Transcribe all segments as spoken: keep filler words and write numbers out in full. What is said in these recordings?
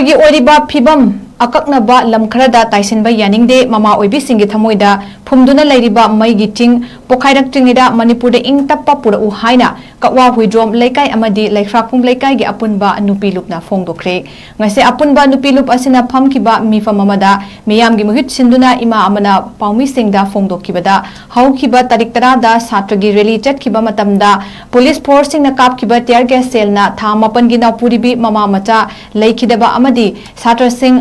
ꯒꯤ ꯑꯣꯏꯔꯤꯕ ꯐꯤꯕꯝ ꯑꯀꯛꯅꯕ ꯂꯝ ꯈꯔꯗ ꯇꯥꯏꯁꯤꯟꯕ ꯌꯥꯅꯤꯡꯗꯦ꯫ ꯃꯃꯥ ꯑꯣꯏꯕꯤꯁꯤꯡꯒꯤ ꯊꯃꯣꯏꯗ ꯐꯨꯝꯗꯨꯅ ꯂꯩꯔꯤꯕ ꯃꯩꯒꯤ ꯆꯤꯡ ꯄꯣꯈꯥꯏꯔꯛꯇ꯭ꯔꯤꯉꯩꯗ ꯃꯅꯤꯄꯨꯔꯗ ꯏꯪ ꯇꯞꯄ ꯄꯨꯔꯛꯎ ꯍꯥꯏꯅ ꯀꯛꯋꯥ ꯍꯨꯏꯗ꯭ꯔꯣꯝ ꯂꯩꯀꯥꯏ ꯑꯃꯗꯤ ꯂꯩꯈ꯭ꯔꯥꯛꯄꯨꯝ ꯂꯩꯀꯥꯏꯒꯤ ꯑꯄꯨꯟꯕ ꯅꯨꯄꯤ ꯂꯨꯞꯅ ꯐꯣꯡꯗꯣꯛꯈ꯭ꯔꯦ꯫ ꯉꯁꯤ ꯑꯄꯨꯟꯕ ꯅꯨꯄꯤ ꯂꯨꯞ ꯑꯁꯤꯅ ꯐꯝꯈꯤꯕ ꯃꯤꯐꯝ ꯑꯃꯗ ꯃꯤꯌꯥꯝꯒꯤ ꯃꯍꯨꯠ ꯁꯤꯟꯗꯨꯅ ꯏꯃꯥ ꯑꯃꯅ ꯄꯥꯎꯃꯤꯁꯤꯡꯗ ꯐꯣꯡꯗꯣꯛꯈꯤꯕꯗ, ꯍꯧꯈꯤꯕ ꯇꯥꯔꯤꯛ ꯇꯔꯥꯗ ꯁꯥꯇ꯭ꯔꯒꯤ ꯔꯦꯂꯤ ꯆꯠꯈꯤꯕ ꯃꯇꯝꯗ ꯄꯨꯂꯤꯁ ꯐꯣꯔꯁꯁꯤꯡꯅ ꯀꯥꯞꯈꯤꯕ ꯇꯤꯌꯔ ꯒ꯭ꯌꯥꯁ ꯁꯦꯜꯅ ꯊꯥ ꯃꯥꯄꯟꯒꯤ ꯅꯥꯎꯄꯨꯔꯤꯕꯤ ꯃꯃꯥ ꯃꯆꯥ ꯂꯩꯈꯤꯗꯕ ꯑꯃꯗꯤ ꯁꯥꯇ꯭ꯔꯁꯤꯡ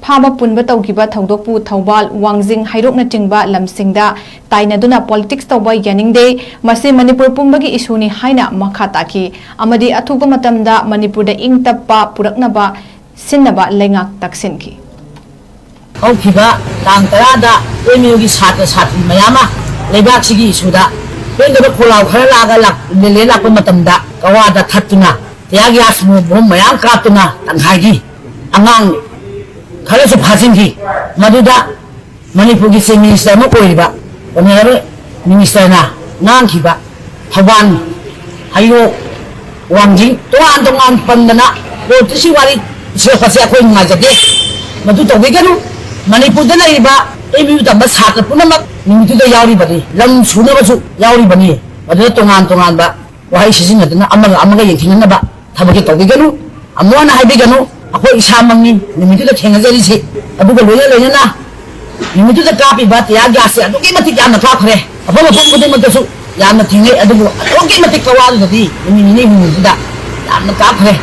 ꯐꯥꯕ ꯄꯨꯟꯕ ꯇꯧꯈꯤꯕ ꯊꯧꯗꯣꯛꯄꯨ ꯊꯧꯕꯥꯜ, ꯋꯥꯡꯖꯤꯡ, ꯍꯩꯔꯣꯛꯅꯆꯤꯡꯕ ꯂꯝꯁꯤꯡꯗ ꯇꯥꯏꯅꯗꯨꯅ ꯄꯣꯂꯤꯇꯤꯛꯁ ꯇꯧꯕ ꯌꯥꯅꯤꯡꯗꯦ꯫ ꯃꯁꯤ ꯃꯅꯤꯄꯨꯔ ꯄꯨꯝꯕꯒꯤ ꯏꯁꯨꯅꯤ ꯍꯥꯏꯅ ꯃꯈꯥ ꯇꯥꯈꯤ ꯑꯃꯗꯤ ꯑꯊꯨꯕ ꯃꯇꯝꯗ ꯃꯅꯤꯄꯨꯔꯗ ꯏꯪ ꯇꯞꯄ ꯄꯨꯔꯛꯅꯕ ꯁꯤꯟꯅꯕ ꯂꯩꯉꯥꯛ ꯇꯛꯁꯤꯟꯈꯤ꯫ ꯍꯧꯈꯤꯕ ꯇꯥꯡ ꯇꯔꯥꯗ ꯑꯦꯝ ꯌꯨꯒꯤ ꯁꯥꯇ꯭ꯔ ꯁꯥꯇ꯭ꯔꯤ ꯃꯌꯥꯝ ꯑꯃ ꯂꯩꯕꯥꯛꯁꯤꯒꯤ ꯏꯁꯨꯗ ꯄꯦꯟꯗꯕ ꯈꯣꯜꯂꯥꯎ ꯈꯔ ꯂꯥꯛꯑꯒ ꯂꯥꯛ-, ꯂꯦꯂꯦ ꯂꯥꯛꯄ ꯃꯇꯝꯗ ꯀꯋꯥꯗ ꯊꯠꯇꯨꯅ ꯇꯤꯌꯥꯔ ꯒ꯭ꯌꯥꯁ ꯕꯣꯝ ꯃꯌꯥꯝ ꯀꯥꯞꯇꯨꯅ ꯇꯪꯈꯥꯏꯒꯤ ꯑꯉꯥꯡ ꯈꯔꯁꯨ ꯐꯥꯖꯤꯟꯈꯤ꯫ ꯃꯗꯨꯗ ꯃꯅꯤꯄꯨꯔꯒꯤ ꯆꯤꯐ ꯃꯤꯅꯤꯁꯇꯔ ꯑꯃ ꯑꯣꯏꯔꯤꯕ ꯑꯣꯅꯔꯦꯕꯜ ꯃꯤꯅꯤꯁꯇꯔꯅ ꯉꯥꯡꯈꯤꯕ ꯊꯧꯕꯥꯜ, ꯍꯩꯔꯣꯛ, ꯋꯥꯡꯖꯤꯡ ꯇꯣꯉꯥꯟ ꯇꯣꯉꯥꯟ ꯄꯟꯗꯅ ꯄꯣꯂꯤꯇꯤꯛꯁꯀꯤ ꯋꯥꯔꯤ ꯁꯤꯔꯛꯄꯁꯦ ꯑꯩꯈꯣꯏ ꯅꯨꯡꯉꯥꯏꯖꯗꯦ꯫ ꯃꯗꯨ ꯇꯧꯕꯤꯒꯅꯨ꯫ ꯃꯅꯤꯄꯨꯔꯗ ꯂꯩꯔꯤꯕ ꯑꯦꯝ ꯌꯨ ꯇꯝꯕ ꯁꯥꯇ꯭ꯔ ꯄꯨꯝꯅꯃꯛ ꯅꯨꯃꯤꯠꯇꯨꯗ ꯌꯥꯎꯔꯤꯕꯅꯤ, ꯂꯝ ꯁꯨꯅꯕꯁꯨ ꯌꯥꯎꯔꯤꯕꯅꯤ꯫ ꯃꯗꯨꯗ ꯇꯣꯉꯥꯟ ꯇꯣꯉꯥꯟꯕ ꯋꯥꯍꯩ ꯁꯤꯖꯤꯟꯅꯗꯨꯅ ꯑꯃꯒ ꯑꯃꯒ ꯌꯦꯡꯊꯤꯅꯅꯕ ꯊꯕꯛꯁꯦ ꯇꯧꯕꯤꯒꯅꯨ꯫ ꯑꯃꯨꯛ ꯍꯟꯅ ꯍꯥꯏꯕꯤꯒꯅꯨ꯫ ꯑꯩꯈꯣꯏ ꯏꯁꯥꯃꯛꯅꯤ ꯅꯨꯃꯤꯠꯇꯨꯗ ꯊꯦꯡꯅꯖꯔꯤꯁꯤ꯫ ꯑꯗꯨꯒ ꯂꯣꯏꯅ ꯂꯣꯏꯅꯅ ꯅꯨꯃꯤꯠꯇꯨꯗ ꯀꯥꯞꯄꯤꯕ ꯇꯤꯌꯥꯔ ꯒ꯭ꯌꯥꯁꯁꯦ ꯑꯗꯨꯛꯀꯤ ꯃꯇꯤꯛ ꯌꯥꯝꯅ ꯀꯥꯞꯈ꯭ꯔꯦ꯫ ꯃꯐꯝ ꯃꯐꯝ ꯈꯨꯗꯤꯡꯃꯛꯇꯁꯨ ꯌꯥꯝꯅ ꯊꯦꯡꯅꯩ꯫ ꯑꯗꯨꯕꯨ ꯑꯗꯨꯛꯀꯤ ꯃꯇꯤꯛ ꯀꯋꯥꯗꯨꯗꯗꯤ ꯅꯨꯃꯤꯠ ꯅꯤꯅꯤ ꯍꯨꯝꯅꯤꯁꯤꯗ ꯌꯥꯝꯅ ꯀꯥꯞꯈ꯭ꯔꯦ꯫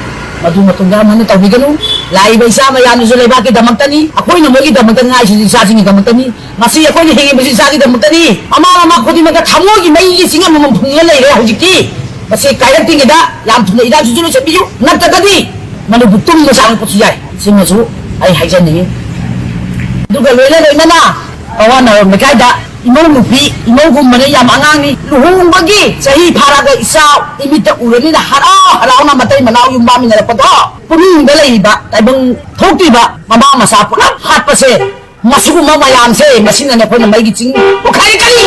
ꯃꯗꯨ ꯃꯇꯨꯡꯗ ꯑꯃ ꯍꯟꯅ ꯇꯧꯕꯤꯒꯅꯨ꯫ ꯂꯥꯛꯏꯕ ꯏꯆꯥ ꯃꯌꯥꯝꯗꯨꯁꯨ ꯂꯩꯕꯥꯛꯀꯤꯗꯃꯛꯇꯅꯤ, ꯑꯩꯈꯣꯏꯅ ꯃꯣꯏꯒꯤꯗꯃꯛꯇ ꯉꯥꯏꯁꯤꯗꯤ ꯏꯆꯥꯁꯤꯡꯒꯤꯗꯃꯛꯇꯅꯤ꯫ ꯃꯁꯤ ꯑꯩꯈꯣꯏꯅ ꯍꯤꯡꯉꯤꯕꯁꯤ ꯏꯆꯥꯒꯤꯗꯃꯛꯇꯅꯤ꯫ ꯃꯃꯥ ꯃꯃꯥ ꯈꯨꯗꯤꯡꯃꯛꯇ ꯊꯃꯣꯏꯒꯤ ꯃꯩꯒꯤ ꯆꯤꯡ ꯑꯃꯃꯝ ꯐꯨꯡꯗꯨꯅ ꯂꯩꯔꯦ ꯍꯧꯖꯤꯛꯇꯤ꯫ ꯃꯁꯤ ꯀꯥꯏꯔꯛꯇ꯭ꯔꯤꯉꯩꯗ ꯌꯥꯝ ꯊꯨꯅ ꯏꯔꯥꯡꯁꯤꯁꯨ ꯂꯣꯏꯁꯤꯟꯕꯤꯌꯨ, ꯅꯠꯇ꯭ꯔꯒꯗꯤ ꯃꯅꯤꯄꯨꯔ ꯇꯨꯝꯕ ꯆꯥꯔꯛꯄꯁꯨ ꯌꯥꯏ꯫ ꯁꯤꯃꯁꯨ ꯑꯩ ꯍꯥꯏꯖꯅꯤꯡꯉꯤ꯫ ꯑꯗꯨꯒ ꯂꯣꯏꯅ ꯂꯣꯏꯅꯅ ꯄꯋꯥ ꯅꯥꯔꯣꯝ ꯂꯩꯀꯥꯏꯗ ꯏꯃꯧ ꯅꯨꯄꯤ, ꯏꯃꯧꯒꯨꯝꯕꯅ ꯌꯥꯝ ꯑꯉꯥꯡꯅꯤ, ꯂꯨꯍꯣꯡꯕꯒꯤ ꯆꯍꯤ ꯐꯥꯔꯒ ꯏꯆꯥ ꯏꯃꯤꯠꯇ ꯎꯔꯅꯤꯅ ꯍꯔꯥꯎ ꯍꯔꯥꯎꯅ ꯃꯇꯩ ꯃꯅꯥꯎ ꯌꯨꯝ ꯄꯥꯟꯃꯤꯟꯅꯔꯛꯄꯗꯣ, ꯄꯨꯛꯅꯤꯡꯗ ꯂꯩꯔꯤꯕ ꯇꯥꯏꯕꯪ ꯊꯣꯛꯇ꯭ꯔꯤꯕ ꯃꯃꯥ ꯃꯆꯥ ꯄꯨꯂꯞ ꯍꯥꯠꯄꯁꯦ, ꯃꯁꯤꯒꯨꯝꯕ ꯃꯌꯥꯝꯁꯦ, ꯃꯁꯤꯅꯅꯦ ꯑꯩꯈꯣꯏꯅ ꯃꯩꯒꯤ ꯆꯤꯡ ꯄꯣꯈꯥꯏꯔꯛꯀꯅꯤ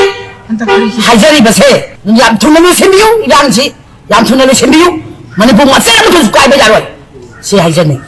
ꯍꯥꯏꯖꯔꯤꯕꯁꯦ꯫ ꯌꯥꯝ ꯊꯨꯅ ꯂꯣꯏꯁꯤꯟꯕꯤꯌꯨ, ꯏꯔꯥꯡꯁꯤ ꯌꯥꯝ ꯊꯨꯅ ꯂꯣꯏꯁꯤꯟꯕꯤꯌꯨ꯫ ꯃꯅꯤꯄꯨꯔ ꯃꯆꯥ ꯑꯃꯠꯇꯁꯨ ꯀꯥꯏꯕ ꯌꯥꯔꯣꯏ꯫ ꯁꯤ ꯍꯥꯏꯖꯅꯤꯡꯉꯤ꯫